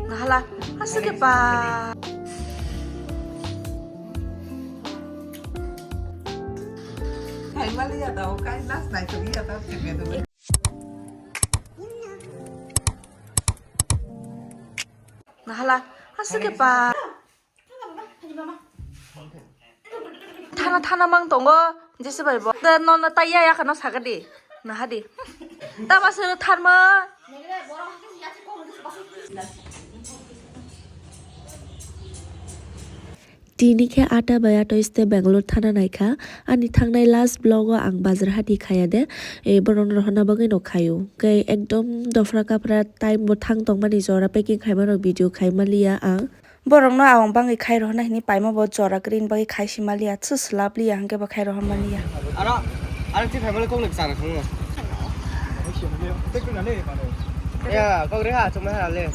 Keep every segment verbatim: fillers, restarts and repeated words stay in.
Nahala, aswk khe ba. Khaimaliya da, o kai last night to iya da, khaimaliya da. Nahala, aswk khe ba. Thana thana mang tongo, jese bai bo. Da no na taiya ya kana sagadi. Nahadi. Tama se tharma. Tini khe ata bai ata iste Bangalore thana naikha. Ani thangnai last vlog o ang bazar hati khaya de. E, borok no rohorna bagwi no khayo. Khe ekdom dofra kapra time bo thang tongmani jora packing khaima rok video khaima liya ang. Borok no awang bangwi khai rohorna hini paima bo jora green bagwi khai si maliya. Chwslap liya hwnkhe bo khai rohor maliya. Aro, aro twi phai mali kok ni bwsang thangno. Ya, kok reha chuma ha le.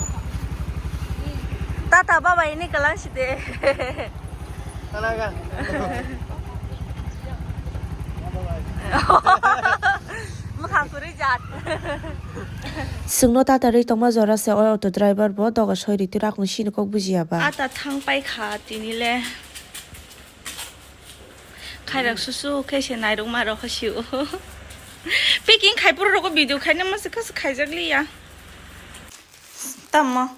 Tata baba ini kalang side. Talaga. Mwkhang kwrwi jat. Chwngno tata rwi tongma jora se o auto driver bo doga soi rwi twi rakong sini kok bujiya ba. Ata thang pai kha tini le. Khairak susu khe se nairok ma rok sio. Packing khai puro rogo video khaina masa kasa khaijak liya. Tamo.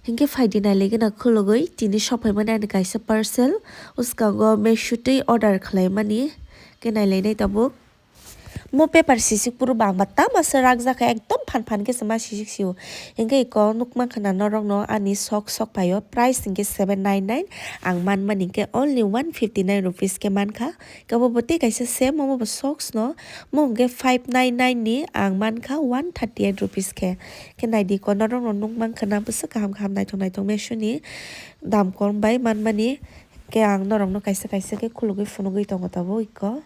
Hinkhe phaidi nailaigena khulugwi tini sophaimani ani kaisa parcel. Uskango Meesho twi order khlaimani khe nailainai tabuk. Mo paper sisik puro bangma tama se rakjak kha, ekdom phan phan khe se ma sisik sio. Hinkhe iko nukmankha na norokno ani sok sok paio, price hinkhe seven nine nine, ang manmani hinkhe only one fifty nine rupees khe mankha. Khe obo bo tei kaisa same, omo bo socks no, mo hinkhe five nine nine ni, ang mankha one thirty eight rupees khe. Khe naidi ko norokno nukmankha na bwswk kaham kaham naithok naithok Meesho ni dam kom bai manmani. Khe ang norokno kaisa kaisa khe khulugwi phunugwi tongo tabuk iko.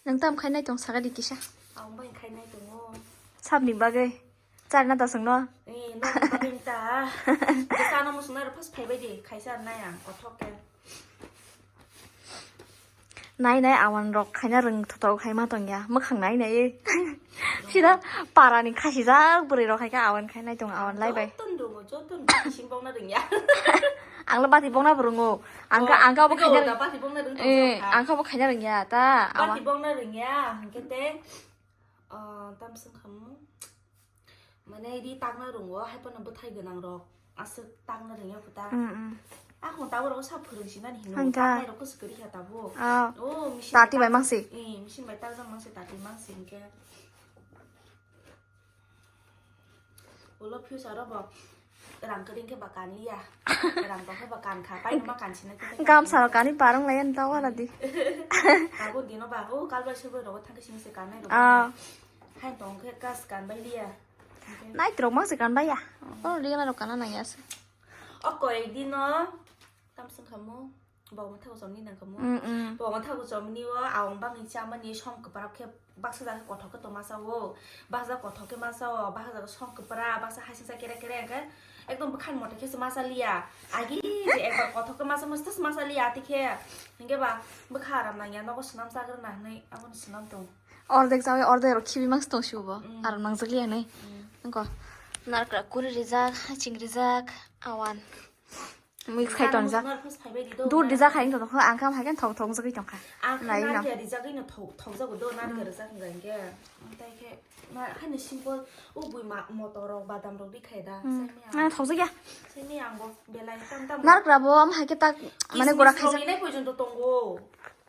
Nwng tamo khainai tong sakadi kisa? Ang bai khainai tongo. Sabni bagwi? Charna da chwngno? Eh, nokni bagwi ta. Bwsano mwswknai rok first phaibai di, khaisa nai ang, kothok khe. Nai nai awan rok khaina rwng thotok khaima tongya, mwkhang nai nai. Sida parani khasijak bwrwi rok khaikha awan khainai tong, awan laibai. Joto ni rwngo, joto ni bati sing bongna rwngya. Ang le bati bongna bo rwngo. Ang kha, oh, ang kha bo khaina rwng-, bati bongna rwng tong eh, ang kha bo khaina rwngya ta, awan. Bati bongna rwngya, hwnkhe tei, ah, tamswng khamu. Mane ri takna rwngo, hai phano bwthai gwnang rok aswk takna rwngya kho ta. Mm, mm. Akhung tabuk rok sa phwrwng sinani hinwi. Hangka. Taknai rok kwswk kwrwi kha tabuk. Ah. Oh, machine bai tati bai tak-, mangsi. Eh, machine bai takjak mangsi, tati mangsi hinkhe. Ulo future o bo rang kwrwi hinkhe ba kan liya. Rang tong khe ba kan kha. Paino ma kan sinai khe. Gamsa rok kanwi barwng lai ani ta wala di. Tabuk dino ba, oh, kal bai soi bai rogo thangkhe sini se kannai rok. Ah. Hai tong khe kas kan bai liya. Naitrok mang se kan bai ya. Oh, liya rok kana nang ya se. O koi dino tam sung khamu. Bo ma thago chomni nang khamu. Mm, mm. Bo ma thago chomni o awang bangni chamani som kwprap khe baksa jaga kothok khe toma sao. Baksa kothok khe ma sao, baksa jaga som kwprap, baksa haisingsa kere kere khe ekdom bwkhan moto khe se ma cha liya. Agi je ekbar kothok khe ma cha mostas ma cha liya ati khe. Hinkhe ba bwkha aram nang ya nogo swnam chagrana hinwi abono swnam tong. Ordek chawi ordek rok khibi mangsi tong sibo bo. Mm. Aram nangjak liya hinwi. Mm. Nangkho narkra kuri rijak, haching rijak, awan. Mix khai tonjak. Dur rijak hai wngtong kha, ang khe hai khe thok thok jagwi tongkha. Nai no. Narikra rijagwi no thok, thok jago do, narikra rijak wngkha hinkhe. Tei khe ma, haino simple, o bui ma, motor rok, badam rok ri khai da. Hmm. Sai maya. Nang thok jakya. Sai maya ang bo belai tam tam. Narikra bo am hai khe tak, mane gora khaijak. Kismis rok rinai porjonto tongo.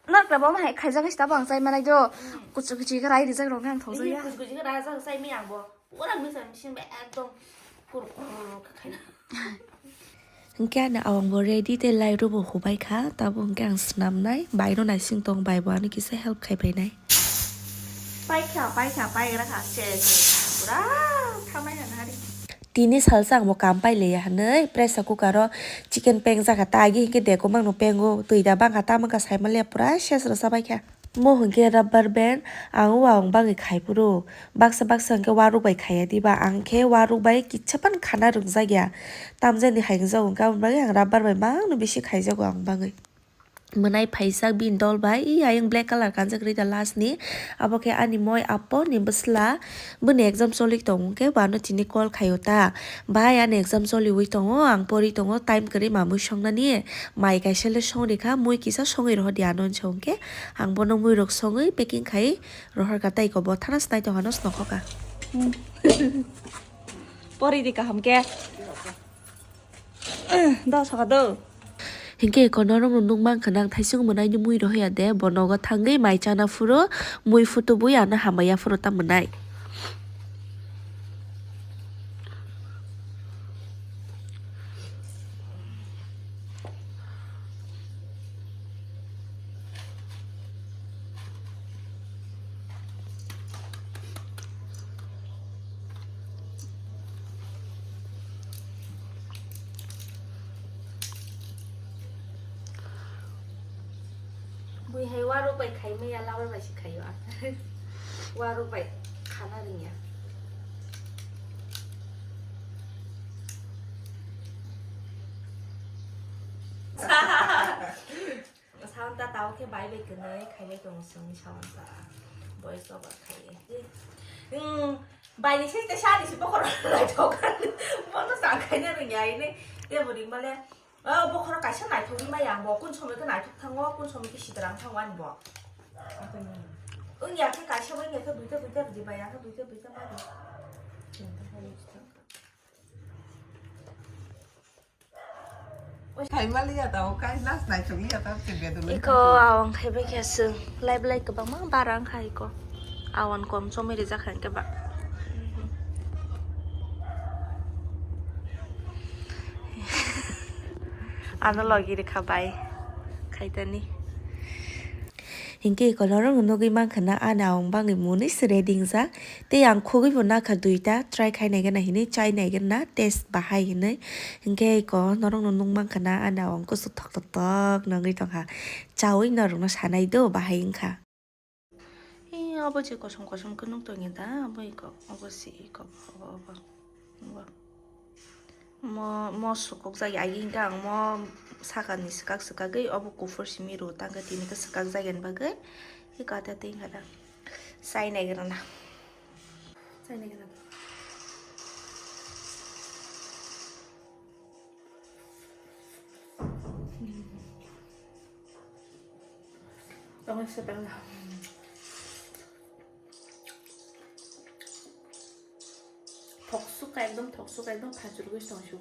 Narikra bo am hai khaijak, sta bo ang chai manai do. Hmm. Kuchu kuchu khe rai rijak rok nang thok jakya. Kuchu kuchu khe rai jak sai maya ang bo. Pura misa machine bai ekdom kur kur khaina. Hwnkhe ani awang bo ready tei lai rw bo hubai kha, tabuk hwnkhe ang swnamnai, bai no naising tong, bai bo ano kisa help khai phainai. Paikha, paikha, paigra kha, se, se, pura thamai kha nari. Tini salsa ang bo kam pai liya hinwi pressure cooker o chicken peng jakha, ta agi hwnkhe deko mangno pengo, twi da bangkha, ta mankha sai manliya, pura ses rwsa bai kha. Omo hwnkhe rubber band, ang o ang bagwi khai phuru. Baksa baksa hwnkhe waruk bai khaiya diba, ang khe waruk bai kitsa phano khana rwngjakya. Tamjani hai wngjak hwnkhe aboni bagwi ang rubber bai mangno bisi khaijago ang bagwi. Mwnai phaijak bini dol bai, i ayang black colour kanjak rida last ni. Abo khe ani moi apo ni bwsla, bini exam choli tongo hwnkhe bo ano tini call khaio ta. Bai ani exam choliwi tongo, ang pori tongo, time kwrwi mamwi songnani. Mai kaisa le song rikha, mui kisa songwi rohor di ano hinwi sa hwnkhe ang bono mui rok songwi packing khai rohor kha, tei ko bo thana snai tong ano snokhokha. Pori di kaham khe. Dos saka do. Hinkhe ko norok no nukmankha nang thaisung mwnaini mui rohya de, bo nogo thangwi mai chana phuru mui phutubwi ano hamya phuru ta mwnai. Bui hai waruk bai khai maya, labar bai se khaio ang. Waruk bai khana rwngya. Sawan ta tao khe bai bai kwnwi khailai tongo chwngni sawan ta. Voice over khaiwi. Hmm, bai ni site sa ni se bokhoro naithok. Bono sa khaina rwngya ini. Tei bo ringmale, oh, bokhoro kaisa naithok ri maya ang bo. Kun somoi khe naithok thango, kun somoi khe sidrang thango ani bo. Wngya khe kaisa bai wngya khe duita duita rwdi bai, ang khe duita duita ma rw. Khaimaliya ta, o kai last naithok liya ta, se bedul. Iko awang khai bai khe aswk, lai belai kwbangma bara wngkha iko. Awan kom chomwi rijak kha hwnkhe ba. Ano logi rikha bai khaitani. Hinkhe iko norokno nugwi mankha na, ani awang bangwi mwnwi se ready wngjak. Tei ang khugwi bo nakha duita, try khai nai gana hinwi, chai nai gana, taste bahai hinwi. Hinkhe iko norokno nukmankha na, ani awang kusu thok thok thok nugwi tongkha. Chaui norokno sanai do bahai wngkha. Ee, obo je kosom kosom khe nuk tongya da, obo iko, obo se iko, obo, obo, obo. Mo, mo sukuk jak ya, agi hwnkhe ang mo sakani swkak swkagwi obo kuphur simi rw tangkhe tini khe swkak jak yani bagwi. Iko ata tei wngkha da. Chai nai gana. Chai nai gana. Tongwi se pang. Thok suka ekdom, thok suka ekdom, phanchurgwi tong su.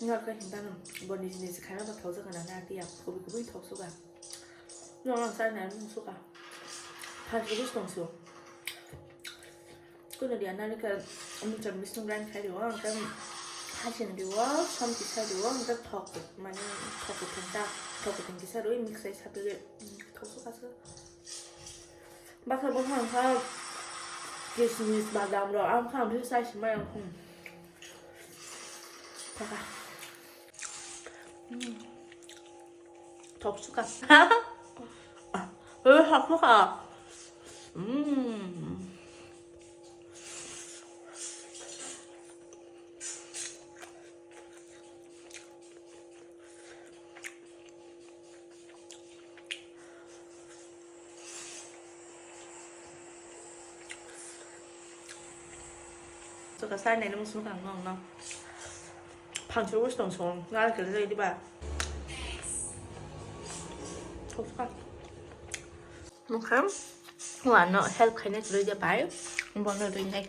Norok hinta no, bo niji niji khaina bo thok jagana na tiya, kubui kubui thok suka. Norok sa na nung suka. Phanchurgwi tong su. Kuno dia narikal mungchar bising grind khai rio, angke hasin rio, som kisa rio, angke thok, mane thok kuthung ta, thok kuthung kisa rio, mix sai sapi rio, thok suka suka. Baksa bokha angkha kismis, badam ro, angkha angkha sai sima yang, hmm. Thaka. Hmm. Thok suka. Eh, thok suka. Hmm. Suka sai nai nung sung kang nong nong. Phansu bus tong song, ngal kiri lagi di ba. Thok suka. Mokhe wano help khaina kwrwi de bai, bono rwinai.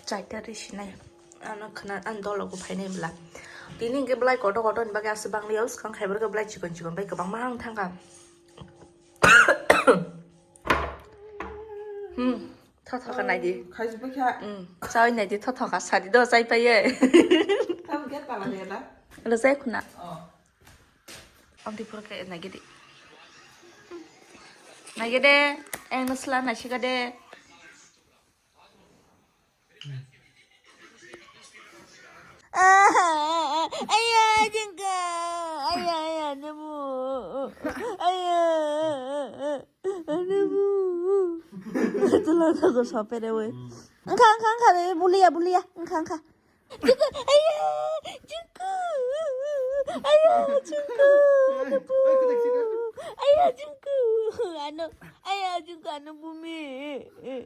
Chaita rwi sinai. Ano khna, ani dolo bo phainai bwla. Tini hwnkhe bwlai kotor kotor ni bagwi aswk bangli o swkang khai borok belai chikon chikon bai kwbangma wng thangkha. Hmm, thothoka naidi. Khaisibwkha. Hmm, chawi naidi thothoka sadi do chai paiye. Tamo khe tala de da? Lo chai khuna. Oh. Amtwi phuru khe naigidi. Naigidi, eng no sla naisika de. Aya, jengka. Aya, aya, nabu. Aya, nabu. Tulang aku sopere we. Engka, engka, engka, bebe, bulia, bulia. Engka, engka. Jengka, aya, jengka. Aya, jengka. Nabu. Aya, jengka. Ano, aya, jengka, ano bumi. Hey.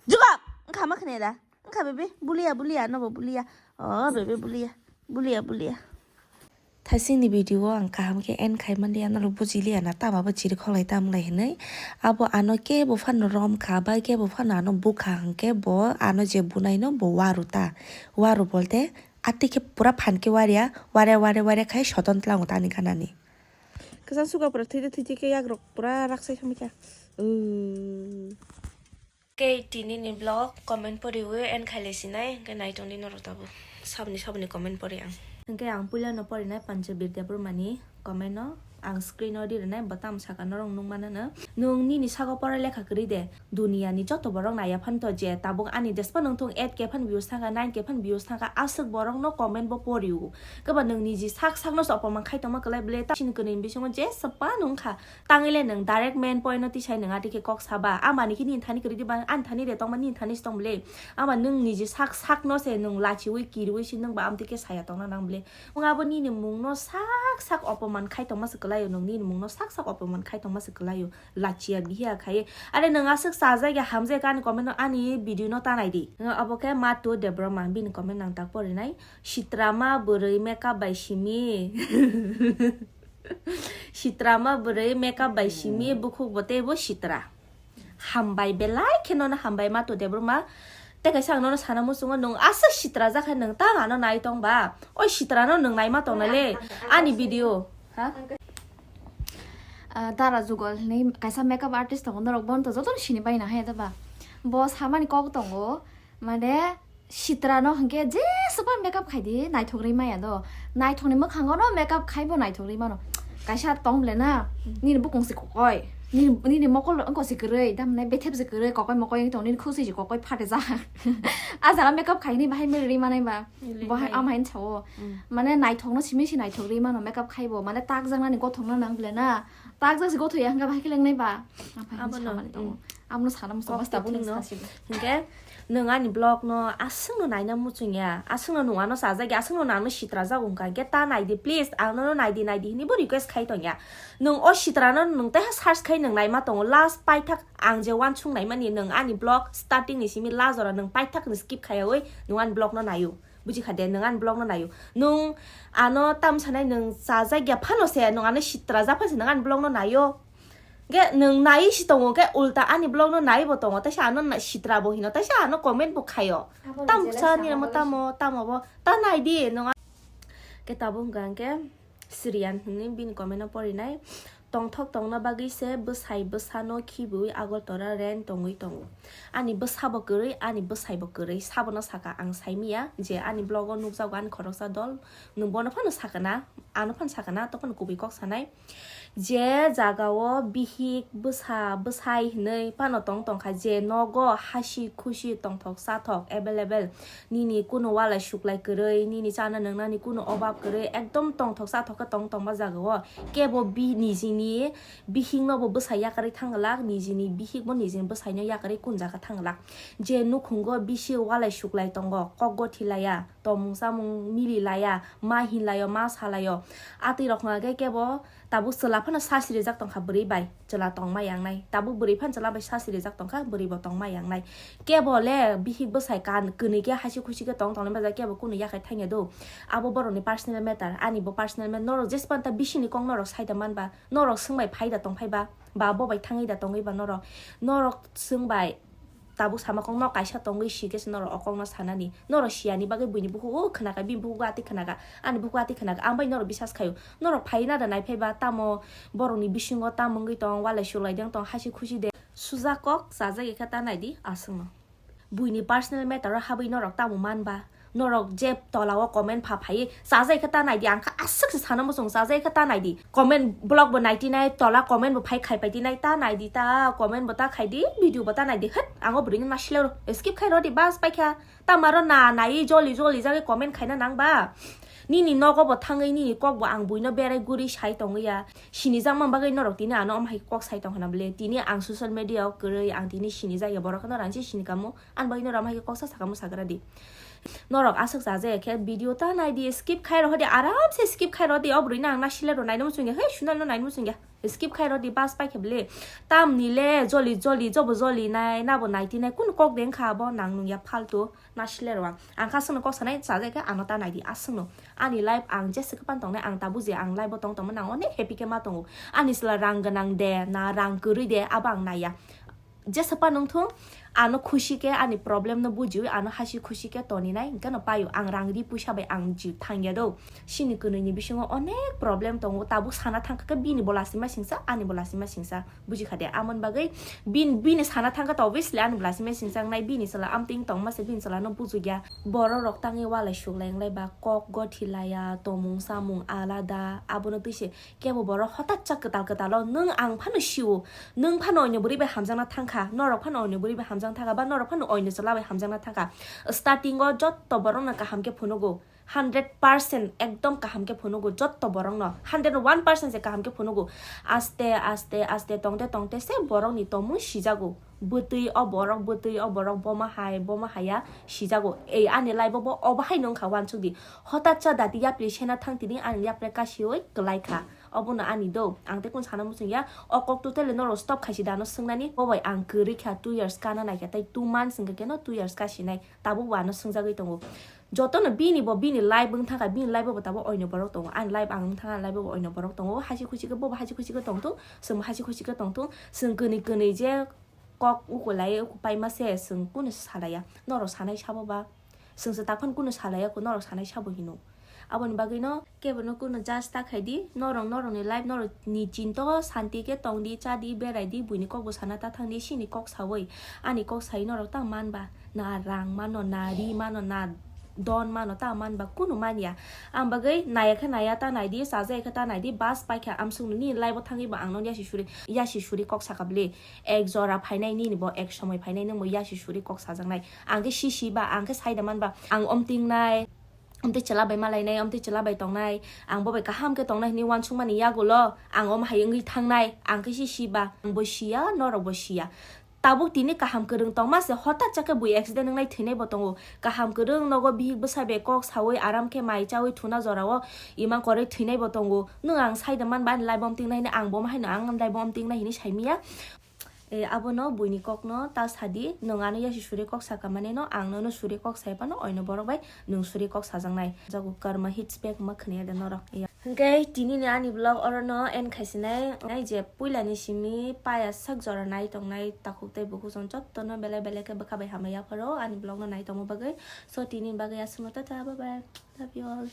Jukok! Wngkha ma khne da? Wngkha bebe? Bulia, bulia, nobo bulia. Oh, bebe bulia. Bulia, bulia. Thasingni video o ang kaham khe end khai manliya, norok bujiliya na, tama bo chiri kholai tam lai hinwi. Abo ano kebo phano rom kha, bai kebo phano ano bukha hwnkhe bo ano je bunai no bo waru ta. Waru bolte atwi khe pura phan khe waria, waria, waria, waria khai soton tlango tani ganani. Kwchang suka pura thwi thwi khe yakrok pura raksai samikha. Uh. Kei tini ni vlog comment poriwi end khaile sinai, hwnkhe naitongdi norok tabuk. Sabni sabni comment pori ang. Hwnkhe ang puila no porinai Panjabir Debbarma ni comment no ang screen o di rwnai, bo tamo saka norok nukmano no. Nwng nini sago porai lekha kwrwi de, duniya ni joto borok naiya phan to je tabuk ani despa nwng thung eight K phan views thangkha, nine K phan views thangkha, aswk borok no comment bo poriwo. Kebo nwng niji sak sak no se opoman khai tongma kwlai bwle ta chini kwnwi bisingo je sepa nwng kha. Tangwi le nwng direct main point no tisai nwng atwi khe kok saba. Amani khe nini thani kwrwi diba, ani thani de tongma nini thani se tong bwle. Ama nwng niji sak sak no se nwng lachiwi kiriwi se nwng ba amtwi khe saya tongna nang bwle. Nwng abo nini mung no sak sak opoman khai tongma se kwlai o, nwng nini mung no sak sak opoman khai tongma se kwlai o. Lachiya bihiya khai. Are nwng aswk chajak ya hamjak ani comment no ani video no ta nai di. Nwng abo khe Matu Debbarma bini comment nang tak porinai. Sitrama bwrwi makeup bai simi. Sitrama bwrwi makeup bai simi, bukhuk bo tei bo sitra. Hambai belai kheno no hambai Matu Debbarma. Tei kaisa ang nono sana muchungo, nwng aswk sitra jak hai nwng tang ano nai tong ba? Oi sitra no nwng nai ma tong na le ani video. Ha? Ah, Dara Jugol hinwi kaisa makeup artist tongo, norok bono to jotono sini bai na hai da ba? Bo samani kok tongo, mane, sitra no hwnkhe jeswba makeup khai di, naithok rwi maya do. Naithok ni mwkhango no makeup khai bo naithok rwi mano. Kaisa tong le na, nini bukung se kokoi, nini, nini mokol wngko se kwrwi, tamni bethep se kwrwi, kokoi mokoi wng tong, nini khusui se kokoi phate jak. A jaga makeup khai ni bahai mili rwi manai ba, bahai amhain sao. Mane naithok no simi se naithok rwi mano makeup khai bo, mane tak jak nani gothok no nang le na, tak jak se gothok ya hwnkhe bahai khe lengnai ba. Abono, abono sana muchung basta buni no. Hwnkhe nwng ani vlog no aswk no naina muchung ya, aswk no nwng ano chajak ya, aswk no nwng ano sitra jago hwnkha, hwnkhe ta nai di please, ang nono nai di, nai di hinwi bo request khai tong ya. Nwng o sitra no nwng taiha search khai nwng naima tongo, last paithak ang je uansuk naimani nwng ani vlog starting ni simi last jora nwng paithak ni skip khaiyawi nwng ani vlog no naio. Buji kha de, nwng ani vlog no naio. Nwng ano tam sanai nwng chajak ya phano se, nwng ano sitra jak phano se nwng ani vlog no naio. Ge nwng nai si tongo, ge ulta ani vlog no nai bo tongo, taisa ano na-, sitra bo hino, taisa ano comment bo khaio. Tam sa ni mo tamo, tamo bo, ta nai di, nwng a-, ke tabuk hwnkha hwnkhe Sriyan hinwi bini comment no porinai. Tongthok tongna bagwi se bwsai bwsano khibiwi Agartala rent tongwi tongo. Ani bwsa bo kwrwi, ani bwsai bo kwrwi. Sabono saka ang saimiya je ani vlog o nukjago ani khoroksa dol. Nwng bono phano sakana, ano phano sakana, to phano kubui kok sanai. Je jaga o bihik bwsa bwsai hinwi phano tong tongkha, je nogo hasi khusi tongthok sathok available. Nini kunu walai suklai kwrwi, nini chana nwngnani kunu obab kwrwi, ekdom tongthok sathok khe tong tongma jaga o. Kebo bi-, nijini bihikno bo bwsai yakarwi thangwlak, nijini bihikbo nijini bwsaino yakarwi kun jaga thangwlak. Je nukhungo bisi walai suklai tongo, kok gothi laya, tomung chamung mili laya, ma hinlaio, ma salaio. Atwi rok hwnka khe kebo tabuk chwla phano sasi rijak tongkha bwrwi bai, chwla tongma yangnai. Tabuk bwrwi phano chwla bai sasi rijak tongkha, bwrwi bo tongma yangnai. Kebo le bihik bwsai kan kwnwi khe hasi khusi khe tong tongnai bajak, kebo kunu yakhai thangya do. Abo borokni personal matter, ani bo personal matter. Norok jespan ta bisini kok norok sai da man ba, norok swng bai phai da tong phai ba, ba bo bai thangwi da tongwi ba norok. Norok swng bai tabuk sama kok no kaisa tongwi si khe se norok o kok no sanani. Norok siyani bagwi buini bukhuk o khwnaka, bini bukhuk o atwi khwnaka, ani bukhuk o atwi khwnaka, ang bai norok bisas khaio. Norok phai na da nai phai ba, tamo borokni bisingo tamo wngwi tong, walai sulai de wng tong, hasi khusi de. Suja kok chajak ya khe ta nai di aswk no. Buini personal matter o habwi norok tamo man ba? Norok je tola o comment pha phai chajai khe ta nai di, ang kha aswk se sana muchung chajai khe ta nai di. Comment block bo nai tinai, tola comment bo phai khai pai tinai, ta nai di ta, comment bo ta khai di, video bo ta nai di. Het, ang o bwrwi no nasilero skip khai rw di, bas pai kha. Tamo aro na nai joli joli jagwi comment khaina nang ba. Nini nogo bo thangwi nini kok bo ang buino berai guri sai tongwi ya. Sinijak man bagwi norok tini ano omo hai kok sai tong hana bwle. Tini ang social media o kwrwi, ang tini sinijak ya, borok no rang se sini kamo. Ani bagwi norok omo hai kok sa sakamo sagra di. Norok aswk chajaya khe video ta nai di, skip khai rw di, aram se skip khai rw di. O bwrwi no ang nasilero naino muchung ya, hei Sunal no naino muchung ya. Skip khai rw di, bas pai khe bwle. Tamni le joli joli, jobo joli nai, nabo nai tinai, kunu kok de wngkha abo, nang nung ya faltu, nasilero ang. Ang kha aswkno kok sanai chajai khe ano ta nai di, aswkno. Ani life ang jesa khe pan tongnai, ang ta buji, ang life o tong tongma nang onek happy khe ma tongo. Ani chwla rang gwnang de, na rang kwrwi de, abo ang nai ya. Jesa pa nung thung, ano khusi khe ani problem no bujiwi, ano hasi khusi khe toni nai, hwnkhe no paio. Ang rang ri puisa bai ang ji thang ya do. Sini kwnwi ni bisingo onek problem tongo, tabuk sana thang kha khe bini bo lasima singsa, ani bo lasima singsa, buji kha de. Amoni bagwi bin, bini sana thang kha to obviously ani bo lasima singsa wngnai, bini chwla amtwing tongma se bini chwla no buju ya. Borok rok tangwi walai suklai wnglai ba, kok gothi laya, tomung samung alada, abono twi se kebo borok hotat cha kwtal kwtal o nwng ang phano sio, nwng phano oino bwrwi bai hamjakna thang kha, norok phano oino bwrwi bai hamjakna thang kha, ba norok phano oino chwla bai hamjakna thang kha. Starting o jotto borok no kaham khe phunugo, hundred percent ekdom kaham khe phunugo, jotto borok no hundred one percent se kaham khe phunugo. Aste aste aste tongte tongte se borok ni tomung sijago. Bwtwi o borok, bwtwi o borok, bomo hai, bomo haya sijago. Ei ani life o bo obo hai no wngkha, uansuk di. Hotat cha dati yapri sena thang tini ani yapri kasioi kwlai kha. Obono ani do. Ang tei kung sana muchung ya. O kok totally norok stop khaisi da no swngnani. Bo bai ang kwrwi kha, two years kana nai kha, tei two months wngkha khe no two years kasinai. Tabuk bo ano swngjagwi tongo. Jotono bini bo bini life wng thangkha, bini life bo tabuk oino borok tongo. Ani life ang wng thangkha, ani life bo oino borok tongo. Hasi khusi khe bo bo hasi khusi khe tongthung, chwng bo hasi khusi khe tongthung. Chwng kwnwi kwnwi je kok ukulai uku paima se chwng kunu salaya. Norok sanai sabo ba? Chwng se takhon kunu salaya kho, norok sanai sabo hino. Aboni bagwi no kebo no kunu judge ta khai di. Norok norok ni life, norok ni chinto santi khe tong di, cha di, berai di, buini kok bo sana ta thang di, sini kok sawi. Ani kok sai norok ta man ba? Na rang mano, na ri mano, na don mano, ta man ba? Kunu man ya. Ang bagwi naya khe naya ta nai di, chajaya khe ta nai di, bas pai kha amsuk nini life o thangwi bo ang no yasi suri, yasi suri kok saka bwle. Ek jora phainai nini bo, ek somoi phainai nini bo yasi suri kok sajaknai. Ang khe si si ba, ang khe sai da man ba, ang omting nai, omtwi chwla bai malainai, omtwi chwla bai tongnai, ang bo bai kaham khe tongnai hwnwi uansukmani yagulo ang omo hai wngwi thangnai, ang khe si si ba, ang bo siya, norok bo siya. Tabuk tini kaham kwrwng tongma se, hotat cha khe bui accident wngnai thwinai bo tongo. Kaham kwrwng nogo bihik bwsa bai kok sawi aram khe mai chawi thuna jorao imang koroi thwinai bo tongo. Nwng ang sai da man ba ani life omting nai hwnwi, ang bo ma haino ang life omting nai hwnwi sai miya. E, abono buini kokno ta sadi, nwng ano yasi suri kok saka mane no, ang nono suri kok sai phano oino borok bai nwng suri kok sajaknai. Jago karma hits back ma khwniya de norok. Ya. Hwnkhe tini ni ani vlog oro no end khaisinai, nai je puila ni simi paya sak jora nai tongnai takhuk tei bukhuk chwng jotto no belai belai khe bwkha bai hamya pharo ani vlog no nai tongma bagwi. So tini ni bagwi aswkno, tata, bye bye, love you all.